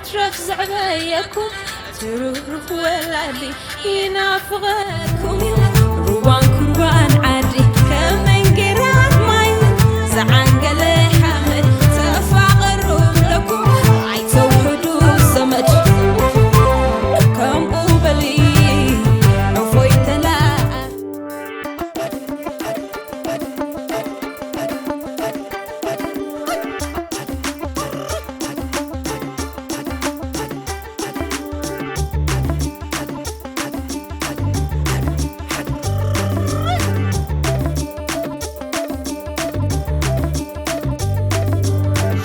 ትረፍ ዘዕበየኩም ትሩሩኽ ወላዲ ይናፍቐኩም እዩ። ሩባን ኩርባን ዓዲ ከም መንጌራት ማይ ዝዓንገለ ሓመድ ተፋቐሩ ብለኩም ኣይተውሕዱ ዘመድ ከምኡ በሊ ዕፎይ ተላኣ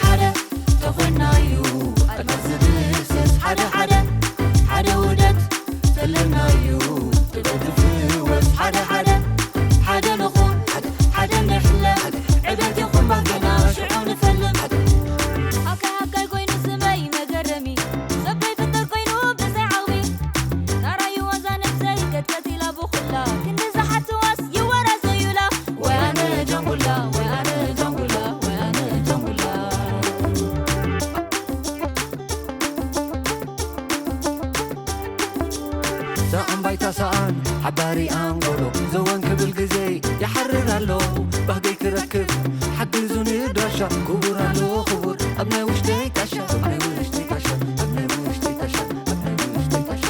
ሓደ ተኾይናዩ ኣድማስ ዝድህስስ ሓደ ሓደ ሓደ ውደት ተለናዩ ጥበብ ዝፍወስ ሓደ ሓደ ሓደ ንኹን ሓደ ንሕለም ዕቤት ይኹን ባገና ሽዑ ንፈልም ሃካይ ሃካይ ኮይኑ ስመይ መገረሚ ሰበይ ፍጥር ኮይኑ ብዘይ ዓቕሚ ናራዩ ዋዛ ነብሰይ ከትከት ኢላ ብኹላ ክንዲ ዝሓትዋስ ይወራዘዩላ ወይ ኣነ ጃንጉላ ወይ ኣነ ጃንጉላ ወይ ኣነ ጃንጉላ ሰኣን ባይታ ሰኣን ሓባሪ ኣንጎሎ ዘወን ክብል ግዜ ይሓርር ኣሎ ባህገይ ክረክብ ሓግዙኒ ድራሻ ክቡር ኣሎ ክቡር ኣብ ናይ ውሽጠይ ጣሻ ኣብ ናይ ውሽጠይ ጣሻ ኣብ ናይ ውሽጠይ ጣሻ ኣብ ናይ ውሽጠይ ጣሻ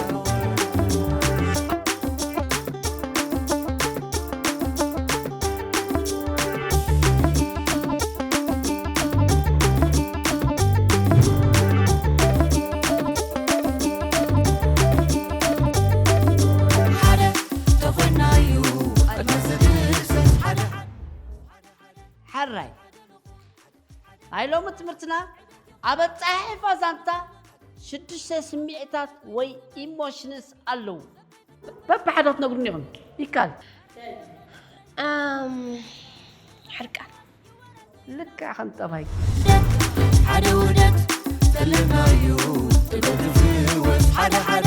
ሕራይ ናይ ሎሚ ትምህርትና ኣብ ኣጻሓሕፋ ዛንታ ሽዱሽተ ስምዒታት ወይ ኢሞሽንስ ኣለዉ። በብሓደ ክትነግሩኒ ኢኹም። ይካል። ኣም፣ ሕርቃን ልክዕ ከም ጠባይ ሓደ ውደት ተለናዩ ጥበብ ዝፍወስ ሓደ ሓደ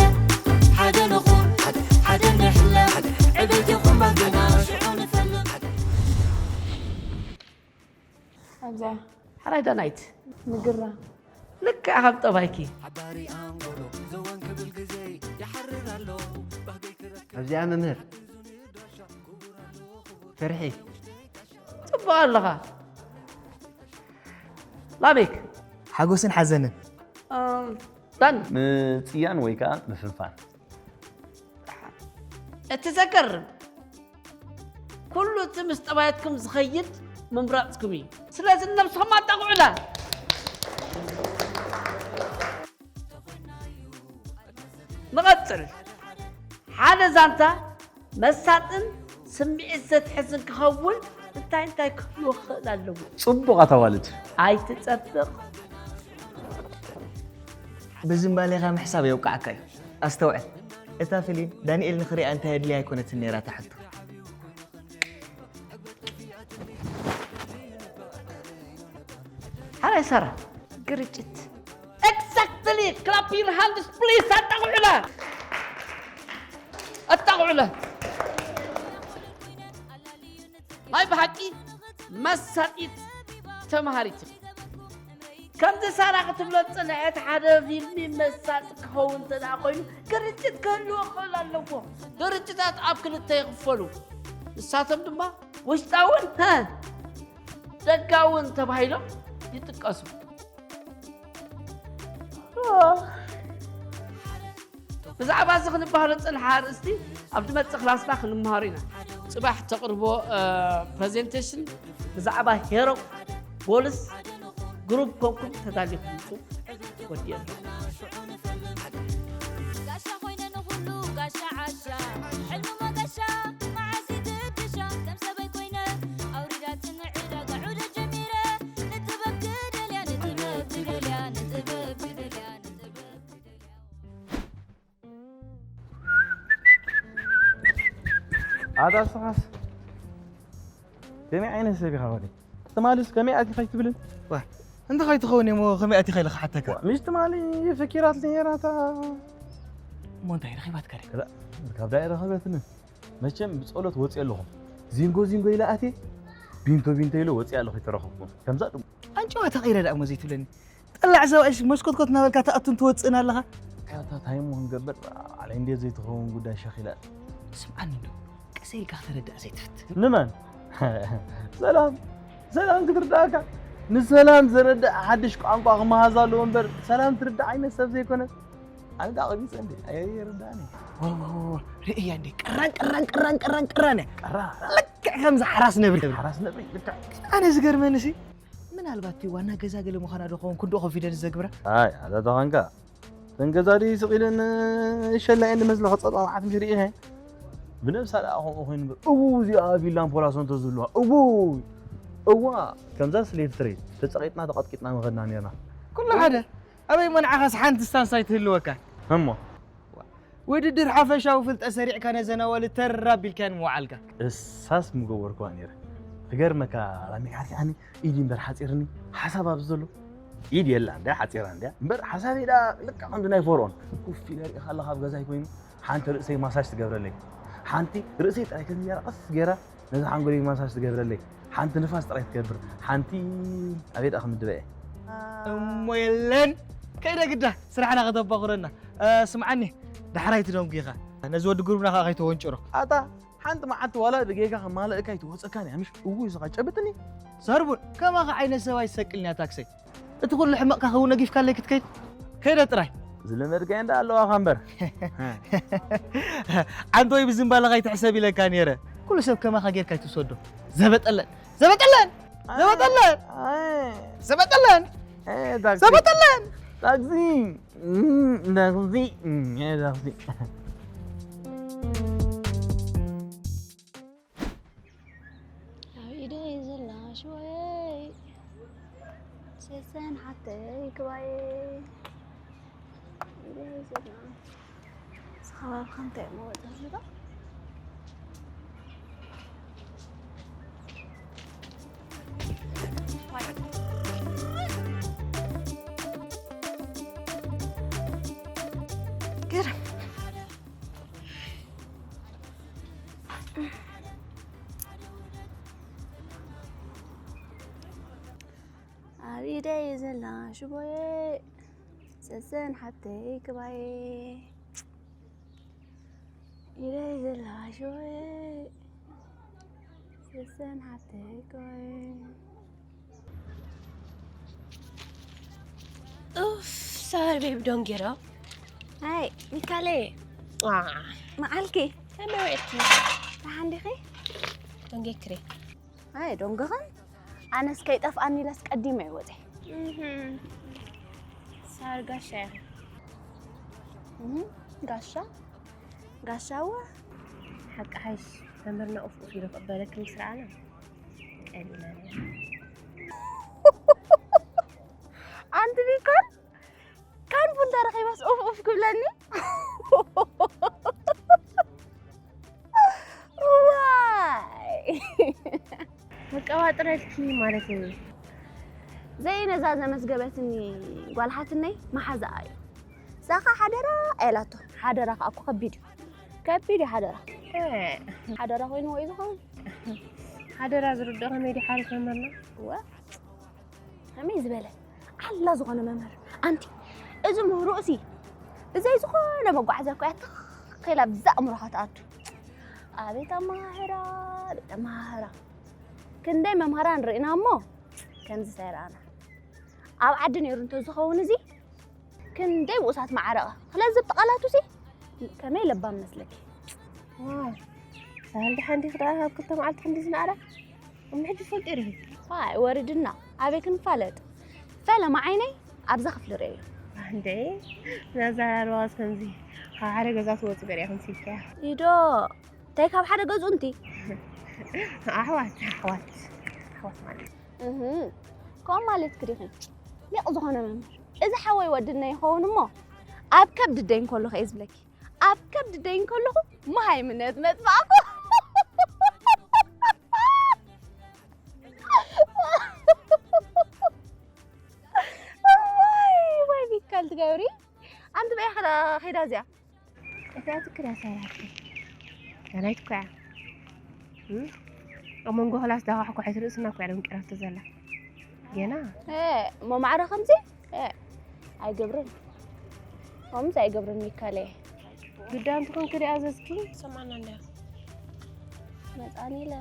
ሓደ ንኹን ሓደ ሓደ ንሕለም ዕቤት ይኹን ባገና ሽዑ ንፈልም ኣብዛ ሕራይ ዳናይት ንግራ ልክዕ ከም ጠባይኪ ሓባሪ ኣንጎሎ ዘወን ክብል ግዜ ይሓርር ኣሎ ባህገይ ክረክብ ኣብዚኣ መምህር ፍርሒ ጽቡቕ ኣለኻ ላሜክ ሓጎስን ሓዘንን ዳን ምጽያን ወይ ከዓ ምፍንፋን እቲ ዘገርም ኩሉ እቲ ምስ ጠባያትኩም ዝኸይድ ምምራፅኩም እዩ ስለዚ ነብስኹም ኣጣቕዑላ ንቐፅል ሓደ ዛንታ መሳጥን ስምዒት ዘትሕዝን ክኸውን እንታይ እንታይ ክህልዎ ክኽእል ኣለዎ ጽቡቕ ኣታዋልድ ኣይትጸብቕ ብዝምባሌኻ ምሕሳብ የውቃዓካ እዩ ኣስተውዕል እታ ፍሊም ዳንኤል ንኽሪኣ እንታይ ኣድልያ ኣይኮነትን ነይራ እታ ሕቶ ሓራይ ሰራ ግርጭት exactly clap your hands please ኣጣቕዑላ ኣጣቕዑላ ናይ ብሓቂ መሳጢት ተምሃሪት ከምዚ ሳራ ክትብሎ ዝፀንሐት ሓደ ፊልሚ መሳጢ ክኸውን እንተ ደኣ ኮይኑ ግርጭት ክህልዎ ክኽእል ኣለዎ ግርጭታት ኣብ ክልተ ይኽፈሉ ንሳቶም ድማ ውሽጣውን ደጋውን ተባሂሎም ይጥቀሱ ብዛዕባ እዚ ክንበሃሎ ዝፀንሓ ኣርእስቲ ኣብ ዝመፅእ ክላስና ክንምሃሮ ኢና ፅባሕ ተቕርቦ ፕሬዘንቴሽን ብዛዕባ ሄሮ ጎልስ ግሩፕ ኮንኩም ተዳሊኹም ምፁ ወዲኤ ኣለኹ ጋሻ ኮይነ ንኹሉ ጋሻ ዓሻ ሕልሚ መገሻ መዓስ ይግድሻ ከም ሰበይ ኮይነ ኣውሪዳትኒ ዕዳጋ ዑደ ጀሚረ ንጥበብ ክደልያ ንጥበብ ክደልያ ንጥበብ ክደልያ ንጥበብ ክደልያ ኣታ ስኻስ ከመይ ዓይነት ሰብ ኢኻ ወደይ ትማልስ ከመይ ኣቲኻ ኣይትብልን እንተ ከይትኸውን እሞ ከመይ ኣቲኻ ኢለ ክሓተካ ምሽ ትማሊ ፈኪራት ነራታ እሞ እንታይ ረኺባትካ ደ ካብ ዳይ ረኸበትኒ መቸም ብፀሎት ወፂ ኣለኹም ዚንጎ ዚንጎ ኢለ ኣቴ ቢንቶ ቢንቶ ኢለ ወፂ ኣለኹ ይተረኸብኩም ከምዛ ድሞ ኣንጨዋ ተቐይረ ደኣ እሞ ዘይትብለኒ ጠላዕ ሰብኣይስ መስኮትኮት እናበልካ ትኣቱን ትወፅእን ኣለኻ። ኣታ እንታይ እሞ ክንገብር፣ ዓለይ እንዴት ዘይትኸውን ጉዳይ ሸኺላ። ስምዓኒ እንዶ፣ ቀስ ኢልካ ከተረድእ ዘይትፍትን። ንመን? ሰላም፣ ሰላም ክትርዳእካ። ንሰላም ዘረድእ ሓድሽ ቋንቋ ክመሃዝ ኣለዎ እምበር፣ ሰላም ትርዳእ ዓይነት ሰብ ዘይኮነ። ኣነ ዳ ቀቢፀ እንዴ? ኣይርዳእኒ። ኦ፣ ርእያ እንዴ? ቅራን፣ ቅራን፣ ቅራን፣ ቅራን፣ ቅራን እያ። ቅራ። ልክዕ ከምዚ ሓራስ ነብሪ። ሓራስ ነብሪ፣ ልክዕ። ኣነ ዝገርመኒ ሲ፣ ምናልባት እቲ ዋና ገዛ ገለ ምዃና ዶ ኸውን ክንዶ ኮንፊደንስ ዘግብራ? ኣይ፣ ኣታ ተኾንካ። እተን ገዛ ድዩ ስቕ ኢለን ሸላ እየን ዝመስላ፣ ከጸባብዓት ምሽ ርኢኸ? ብነብሳ ደኣ ከምኡ ኮይኑ እምበር፣ እው፣ እዚኣ ቪላን ፖላሶን እንተዝህልዋ፣ እው፣ እዋ፣ ከምዛ ስሌቭ ትሬድ ተጸቒጥና ተቐጥቂጥና ምኸድና ኔርና። ኩሉ ሓደ፣ ኣበይ እሞ ንዓኻስ ሓንቲ ስታንስ ኣይትህልወካ? እሞ? ውድድር ሓፈሻዊ ፍልጠት ሰሪዕካ ነዘን ኣዋልድ ተር ኣቢልካየን ምውዓልካ። እሳስ ምገበርኩዋ ኔረ። ክገርመካ ራሚካ፣ ኣነ ኢድ እምበር ሓጺርኒ፣ ሓሳብ ኣብዚ ዘሎ ኢድ የላ እንድያ፣ ሓጺራ እንድያ። እምበር ሓሳበይ ደኣ ልክዕ ከምዚ ናይ ፈርኦን። ኮፍ ኢለ ሪኢኻ ኣለኻ ኣብ ገዛይ ኮይኑ፣ ሓንቲ ርእሰይ ማሳጅ ትገብረለይ። ሓንቲ ርእሰይ ጥራይ ከምዚ ገይራ ቀስ ገይራ ነዚ ሓንጎለይ ማሳጅ ትገብረለይ። ሓንቲ ንፋስ ጥራይ ትገብር። ሓንቲ ኣበይ ደኣ ክምድባ እየ? እሞ የለን። ከይደ ግዳ ስራሕና ከተባኹረና። እ፣ ስምዓኒ፣ ዳሕራይ ትደንጉኻ። ነዚ ወዲ ጉሩብና ኸኣ ከይተወንጭሮ። ኣታ፣ ሓንቲ መዓልቲ ዋላ ብጌጋ ከማልእካ ኣይትወጸካን እያ፣ ምሽ? እውይ፣ እስኻ ጨብጥኒ። ሰርቡን፣ ከማኻ ዓይነት ሰብ ኣይትሰቅልንያ ታክሰይ። እቲ ኩሉ ሕመቕካ ከውን ነጊፍካለይ ክትከይድ? ከይደ ጥራይ። ዝለመድካዮ እንዳ ኣለዋኻ እምበር። ዓንተወይ ብዝምባለኻ ኣይትሕሰብ ኢለካ ነይረ። ኩሉ ሰብ ከማኻ ጌርካ ኣይትውሰዶ። ዘበጠለን፣ ዘበጠለን፣ ዘበጠለን፣ ኣይ። ዘበጠለን፣ ኣይ፣ ታክሲ። ዘበጠለን። ታክሲ። እም፣ ታክሲ። እም፣ ኣይ፣ ታክሲ። ኣብ ኢደይ ዘላ ሽወይ ሰሰን ሓተይ ክባየ ኢደይ ዘላ። እዚ ከባቢ ከ እንታይ እሞ ወፂኡ ኣሎ ዶ? ግርም። ኣብ ኢደይ ዘላ ሽቦየ ሰሰን ሓተይ ክባየ። ኢደይ ዘላ ሽቦየ ሰሰን ሓተይ ክባየ። ኡፍ፣ ሳር ቤብ ዶንጌሮ። ኣይ፣ ሚካለይ። ዋ። መዓልኪ? ከመይ ውዒልኪ? ደሓን ዲኺ? ዶንጌክሬ። ኣይ፣ ዶንግኽን? ኣነስ ከይጠፍኣኒ ኢለስ ቀዲመ እየ ወፂአ። እህም። ሳር ጋሻ ኢኺ። እህም፣ ጋሻ? ጋሻ እወ። ሓቂ ሓይሽ፣ መምህርና ኡፍ ኡፍ ኢሉ ክቕበለኪ ምስ ረኣና ቀሊልና ነይሩ። ኣንቲ ቢኮን፣ ካን ቡን ተረኺባስ ኡፍ ኡፍ ክብለኒ? ዋይ! መቀባጥረልኪ ማለት እዩ። ዘይ ነዛ ዘመስገበትኒ ጓል ሓትነይ መሓዛኣ እዩ። እዛ ኸ ሓደራ ኣላቶ። ሓደራ ከኣ እኮ ከቢድ እዩ። ከቢድ እዩ ሓደራ። እ። ሓደራ ኮይኑ ወይ ዝኸውን? ሓደራ ዝርድኦ ከመይ ድዩ ሓሪፍ መምህርና? እወ። ከመይ ዝበለ ዓላ ዝኾነ መምህር። ኣንቲ፣ እዚ ምህሮኡሲ ብዘይ ዝኾነ መጓዓዝያ እኮ እያ ትኽ ኢላ ብዛ ኣእምሮኻ ትኣቱ። ኣቤት ኣመሃህራ፣ ኣቤት ኣመሃህራ። ክንደይ መምሃራን ርኢና እሞ፣ ከምዚ ኣይረኣና። ኣብ ዓዲ ነይሩ እንተዝኸውን እዚ፣ ክንደይ ብኡሳት መዓረቐ። ክለዝብ ቃላቱሲ፣ ከመይ ለባም መስለኪ። ዋው፣ ሳህል ደሓን ዲኺ ደኣ ኣብ ክልተ መዓልቲ ክንዲ ዝነኣዳ? እሞ ሕጂ ትፈልጥዮ ዲኺ? ዋይ፣ ወሪድና፣ ኣበይ ክንፋለጥ? ፈለማ ዓይነይ ኣብዛ ክፍሊ ርእየዮ። እንዴ፣ ነዛ ኣልባስ ከምዚ፣ ካብ ሓደ ገዛ ትወጽእ ገለ ኢኹም ሲልኪያ። ኢዶ፣ እንታይ ካብ ሓደ ገዝኡ እንቲ? ኣሕዋት፣ ኣሕዋት፣ ኣሕዋት ማለት። እህ፣ ከምኡ ማለትኪ ዲኺ? ሊቕ ዝኾነ መምህር። እዚ ሓወይ ወድና ይኸውን እሞ፣ ኣብ ከብዲ ደይ እንከለኹ እየ ዝብለኪ። ኣብ ከብዲ ደይ እንከለኹ፣ መሃይምነት መጥፋእኩ። ዋይ፣ ዋይ፣ ቢካል ትገብሪ። ኣንቲ በይ ኸዳ ኸይዳ እዚኣ። እታ ትክር ያሳራችሁ። ገና ይትኮያ። እም? ኣብ መንጎ ክላስ ዳኳሕኳሒት ርእስና እኮ እያ ደንቂራቶ ዘላ። ገና። እ፣ እሞ ማዕረ ከምዚ? እ፣ ኣይገብርን። ከምዚ ኣይገብርን ሚካለይ። ግዳ እንትኾን ክሪኣ ዘዝኪ ሰማና እንዳ መጻኒ ኢለ።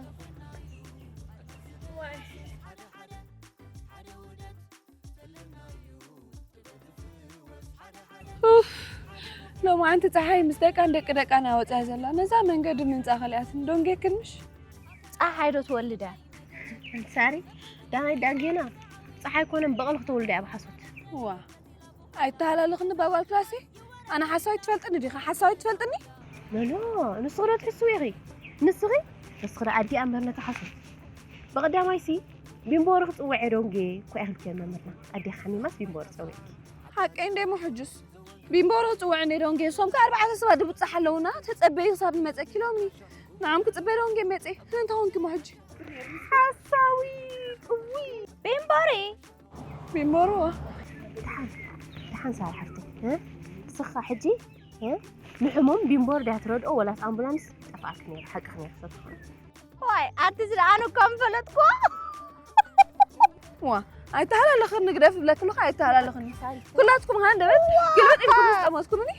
ኡፍ፣ ሎማዓንቲ ፀሓይ ምስ ደቃን ደቂ ደቃን ኣወፅያ ዘላ ነዛ መንገዲ ምንፃ ከሊኣትን ዶንጌክንሽ። ፀሓይ ዶ ትወልዳ? ሳሪ፣ ዳናይ ዳጌና ፀሓይ ኮነ በቕሊ ክትወልዳ እያ ብሓሶት። ዋ፣ ኣይተሃላለኽኒ ባጓል ክላሲ። ኣነ ሓሳዊት ትፈልጥኒ ዲኻ? ሓሳዊት ትፈልጥኒ? ኖ፣ ኖ፣ ንስኺ ዶ ትሕስዊ ኢኺ? ንስኺ? ንስኺ ዶ ኣዲኣ እምበር ነታ ሓሶት። ብቐዳማይሲ ቢምቦሪ ክጽውዕ እየ ዶንጌ እኮ ኢኺ መምህርና። ኣዴኺ ሓሚማስ ቢምቦሪ ጸዊዕኪ። ሓቀይ እንደ እሞ ሕጅስ ቢምቦሪ ክጽውዕ እየ ዶንጌ። እሶም ከ ኣርባዕተ ሰባት ድብጻሕ ኣለውና። ተጸበዩ ክሳብ ንመጸኪ ኢሎምኒ። ንዓም ክጽበ ዶንጌ መጸ። እንታይ ኾንኪ እሞ ሕጂ? ሓሳዊ ቅዊ። ቢምቦሪ። ቢምቦሮ። ደሓን፣ ደሓን ሳራ ሓፍተይ፣ እ? ንስኻ ሕጂ፣ እ? ንሕሙም ቢምቦር ድያ ትረድኦ ወላስ ኣምቡላንስ ጠፍኣክ ነይሩ፣ ሓቅኽ ነይሩ ሰብ ትኾን። ዋይ፣ ኣቲ ዝለ ኣነ እኮ ምፈለጥኩ። ዋ፣ ኣይተሃላለኽኒ ግደፍ ብለክ ኣለኹ፣ ኣይተሃላለኽኒ። ኩላትኩም ሃንደበት ግልብጥ ኢልኩም ዝጠመትኩምኒ።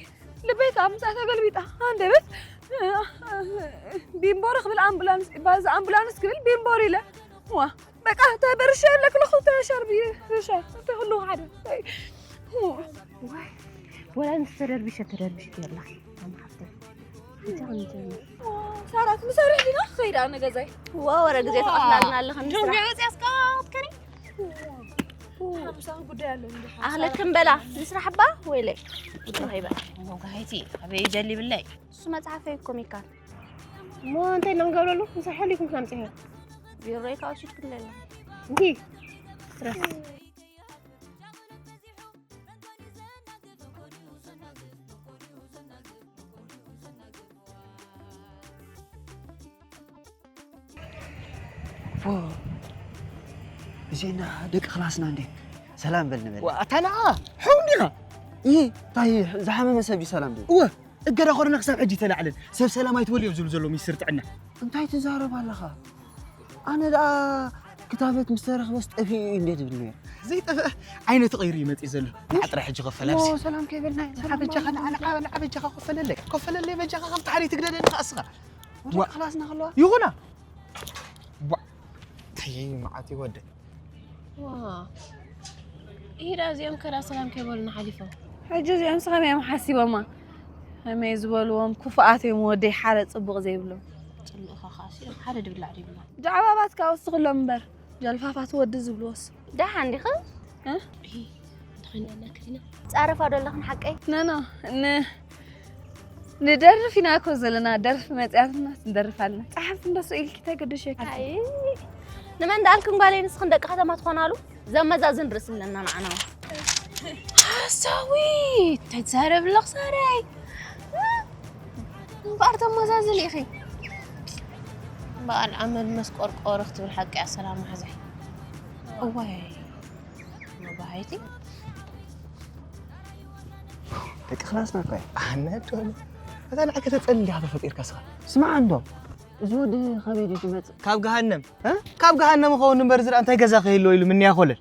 ልበይ ከዓ ምሳእ ተገልቢጣ፣ ሃንደበት ቢምቦሮ ክብል ኣምቡላንስ፣ ባዚ ኣምቡላንስ ክብል ቢምቦር ኢለ። ዋ፣ በቃ ተበርሸ ለክለኹ ተሸርቢ ርሻ ተክሉ ሓደ። ዋይ፣ ወላ ምስ ተደርብሸ ተደርብሽ የላኺ፣ ኣነ ሓፍተይ። እንታይ ኾን ትብል? ሳራት ምሳርሕ ዲና ክኸይድ ኣነ ገዛይ። ዋ፣ ወረ ግዜ ተቐፍላልና ኣለኽን ጆን ስራሕ። ገበጽ ያስቃትከኒ። ሓምሳ ጉዳይ ኣሎ እንዴ? ኣኽለክን በላ፣ ንስራሕ እባ ወይለይ። ጉዳይ ከይበላ። ወጋሂቲ፣ ኣበይ ጀሊብለይ? እሱ መጽሓፈይ እኮ ሚካል። እሞ እንታይ ኢልና ክንገብረሉ? ንስራሕ ኢልኩም ክነምጽእ። ቢሮይ ካብ ወሲድኩም ለለ። እንኪ፣ ትረፍ። ፎ፣ እዚና ደቂ ክላስና እንዴ? ሰላም በል ንበል። ዋ፣ ኣታ ንዓ፣ ሕው እንዲኻ? ኢ፣ እንታይ ዝሓመመ ሰብ እዩ ሰላም ድብል? እወ፣ እገዳ ኮሮና ክሳብ ሕጂ ተላዕለን። ሰብ ሰላም ኣይትበልዮ ዝብሉ ዘሎ ሚኒስትር ጥዕና። እንታይ ትዛረብ ኣለኻ? ኣነ ደኣ ክታበት ምስ ተረኽበስ ጠፊኡ እዩ እንዴ ትብል ነይሩ? ዘይጠፍአ ዓይነቱ ቀይሩ ይመጽእ ዘሎ። ንዓ ጥራይ ሕጂ ኮፈል ኣብዚ። ሞ ሰላም ከይበልና፣ ንዓ ሰላም በጃኻ፣ ማለት ንዓ፣ ንዓ፣ ንዓ በጃኻ ኮፈለለይ። ኮፈለለይ በጃኻ፣ ከምቲ ሓደ ትግደደኒ ከኣ እስኻ። ወደ ዋ። ክላስና ከለዋ። ይኹና። ዋ። እንታይ መዓት ይወደ። ዋ። ኢዳ እዚኦም ከዳ ሰላም ከይበሉና ሓሊፎም። ሕጂ እዚኦም ስኸም እዮም ሓሲቦማ። ከመይ ዝበልዎም ክፉኣት እዮም፣ ወደይ ሓደ ጽቡቕ ዘይብሎም። ጽምእኻ ኸኣ ሲኦም ሓደ ድብላዕ ድብላ። ጃዕባባትካ ወስኽሎም እምበር፣ ጃልፋፋት ወዲ ዝብልዎስ። ደሓን ዲኻ? እ? እሂ፣ እንተኾይና ኣለክሊና። ጻረፋ ዶ ኣለኽን ሓቀይ? ኖ፣ ኖ፣ ን-፣ ንደርፍ ኢና እኮ ዘለና፣ ደርፊ መጽያትና ንደርፍ ኣለና። ጸሓፍቲ እንደሱ ኢልኪ ተገድሸኪ። ኣይ፣ ንመን ደኣልክን ጓለይ፣ ንስኽን ደቂ ከተማ ትኾናሉ? ዘመዛዝን ርእሲ ኣለና ንዓና። ሓሳዊት፣ ተዛረብ ኣለኽ ሳራይ። እምበኣር ተመዛዝን ኢኺ። በዓል ኣመድ መስቆርቆር ክትብል ሓቂ እያ ሰላም መሓዛይ። እዋይ፣ መባሃይቲ። ደቂ ክላስና እኮ እያ። ኣነ ዶለ። እታ ንዓይ ከተጸልል ኢኻ ተፈጢርካ ስኻ። ስማዕ እንዶ፣ እዚ ወዲ ኸበይ ድዩ ዝመጽእ? ካብ ገሃነም። እ? ካብ ገሃነም ኸውን እምበር ዝርኣ እንታይ ገዛ ከይህልዎ ኢሉ ምንያ ኮለል።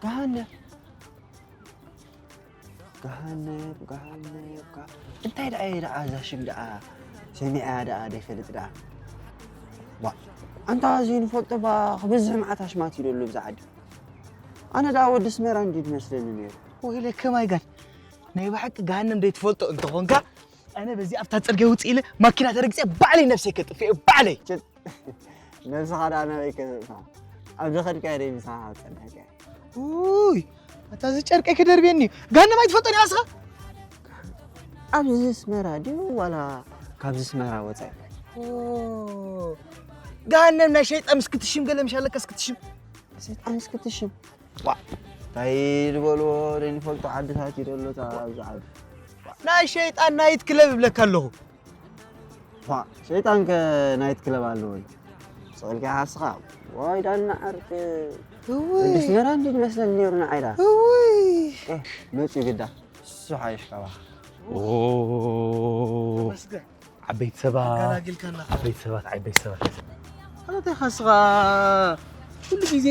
ገሃነም። ገሃነም፣ ገሃነም፣ ገሃ-፣ እንታይ ደኣ እየ ደኣ እዛ ሽም ደኣ ሰሚዐያ ደኣ ዘይፈልጥ ደኣ። ዋ፣ ኣንታ እዚ ንፈልጦ ባ ክበዝሕ መዓት ኣሽማት እዩ ደሎ ብዛ ዓዲ። ኣነ ደኣ ወዲ ኣስመራ እንድዩ ዝመስለኒ ነይሩ። ወይለከ ማይ ጋድ፣ ናይ ብሓቂ ገሃነም ዘይትፈልጦ እንተኾንካ፣ ኣነ በዚ ኣብታ ጽርግያ ውጽእ ኢለ ማኪና ተረግጸ ባዕለይ ነብሰይ ከጥፍእ እየ፣ ባዕለይ። ችል። ነብስኻ ደኣ ናበይ ከተጥፍኣ? ኣብ ዝኸድካዮ ደይ ምሳኻ ክጸንሐካ እየ። ውይ፣ ኣታ እዚ ጨርቀይ ክደርብየኒ እዩ። ገሃነም ኣይትፈልጦን ኢኻ እስኻ? ኣብዚ ኣስመራ ድዩ ዋላ ካብዚ ኣስመራ ወጻኢ? ኦ፣ ገሃነም ናይ ሸይጣን ምስ ክትሽም ገለ ምሽ ኣለካ እስክትሽም። ሸይጣን ምስ ክትሽም? ዋ፣ እንታይ ዝበልዎ ዘይንፈልጦ ዓድታት እዩ ዘሎ እታ ኣብዚ ዓዲ። ናይ ሸይጣን ናይት ክለብ እብለካ ኣለኹ። ዋ፣ ሸይጣን ከ ናይት ክለብ ኣለዎ እዩ። ስቕ ኢልካ ሓስኻ። ዋይ፣ ዳና ዓርክ። እውይ። ወዲ ኣስመራ እንዲ ዝመስለኒ ነይሩ ንዓይ ዳ። እውይ። ኤ፣ መጺኡ ግዳ። እሱ ሓይሽ ካባኻ። ኦ። ተመስገን። ዓበይቲ ሰባት፣ ኣገላጊልካና። ዓበይቲ ሰባት፣ ዓበይቲ ሰባት። ኣታ ኻስኻ ኩሉ ግዜ